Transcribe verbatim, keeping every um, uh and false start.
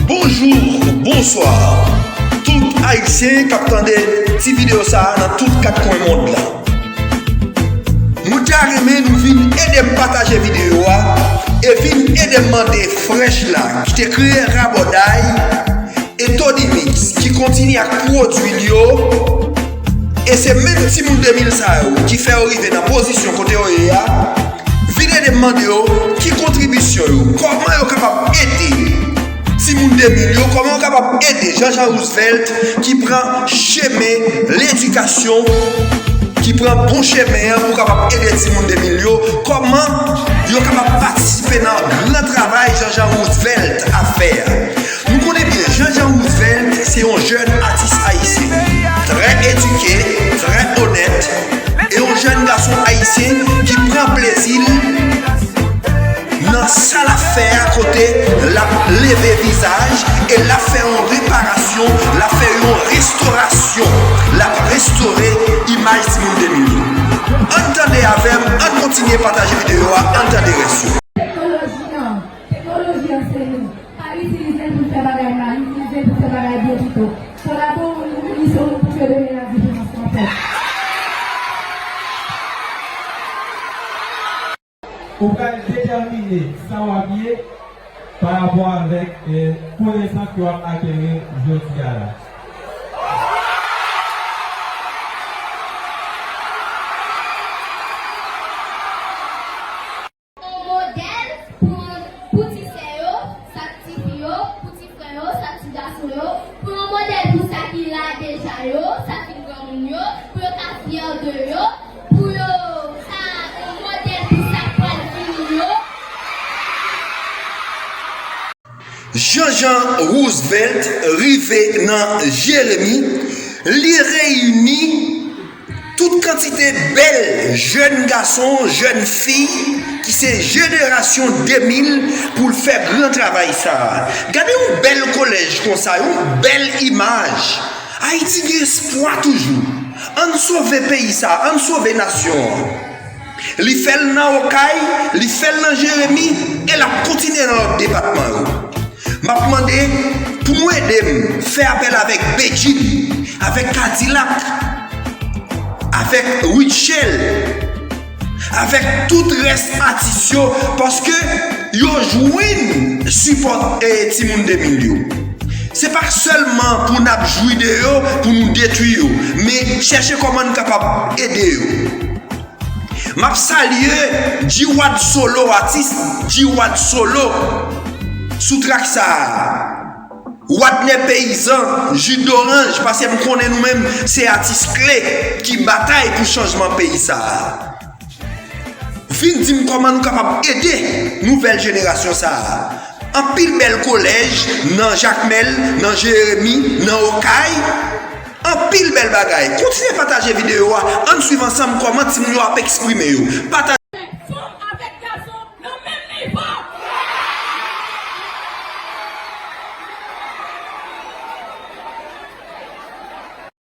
Bonjou, bonswa. Tout Ayisyen k ap tande ti videyo sa a nan tout kat kwen mond la. Mwen ta renmen nou vin ede m pataje videyo a e vin ede m mande Fresh la ki te kreye Rabòday e Tony Mix ki kontinye ak pwodui l yo. E se menm timoun de mil sa yo ki fè yo rive nan pozisyon kote yo ye a. Vin ede m mande yo ki kontribisyon yo, kòman yo kapab ede timoun de mil yo, kòman yo kapab ede Jean Jean Roosevelt ki pran chemen ledikasyon, ki pran bon chemen an pou kapab ede timoun de mil yo, kòman yo kapab patisipe nan gran travay Jean Jean Roosevelt ap fè a. Nou konnen byen Jean Jean Roosevelt se yon jèn atis ayisyen, trè edike, trè onèt, e yon jèn gason ayisyen ki pran plezi l nan sa l ap fè a, kote l ap leve vizaj e l ap fè yon reparasyon, l ap fè yon restorasyon, l ap restore imaj timoun de mil yo. Ann tande avè m, ann kontinye pataje videyo a, ann tande rès yo. Teknoloji an, teknoloji an se nou. Pa itilize l pou l fè bagay mal, itilize l pou l fè bagay byen pito. Kolabore yon minisyon pou ke demen an diferans anpè. Ou pral detèmine sa w ap ye pa rapò avèk, eh, konesans ke w ap akeri jodi a la. Yon modèl pou, pou ti sè yo, sa k ti fi yo, pou ti frè yo, sa k ti gason yo, pou yon modèl pou sa ki la deja yo, sa ki granmoun yo, pou yo ka fyè de yo, pou yo ka yon modèl pou sa k pral vini yo. Jean Jean Roosevelt rive nan Jeremi, li reyini tout kantite bèl jèn gason, jèn fi ki se jenerasyon de mil pou l fè gran travay sa a. Gade yon bèl kolèj konsa, yon bèl imaj. Ayiti gen espwa toujou. Ann sove peyi sa a, ann sove nasyon an. Li fè l nan Okay, li fè l nan Jeremi, e l ap kontinye nan lòt depatman yo. M ap mande pou nou ede m fè apèl avèk Bedjine, avèk Kadilak, avèk Rutshelle, avèk tout rès atis yo, paske yo jwenn sipò, eh, timoun de mil yo. Se pa sèlman pou n ap jwi de yo, pou nou detwi yo, men chèche kòman n kapab ede yo. M ap salye G-Wad Solo, atis G-Wad Solo, sou trak sa a. Wadner Peyizan, Ji Doranj, paske m konnen nou menm se atis kle ki batay pou chanjman peyi sa a. Vin di m kòman nou kapab ede nouvèl jenerasyon sa a. Anpil bèl kolèj nan Jakmèl, nan Jeremi, nan Okay. Anpil bèl bagay. Kontinye pataje videyo a. Ann swiv ansanm kòman timoun yo ap eksprime yo. Pataje.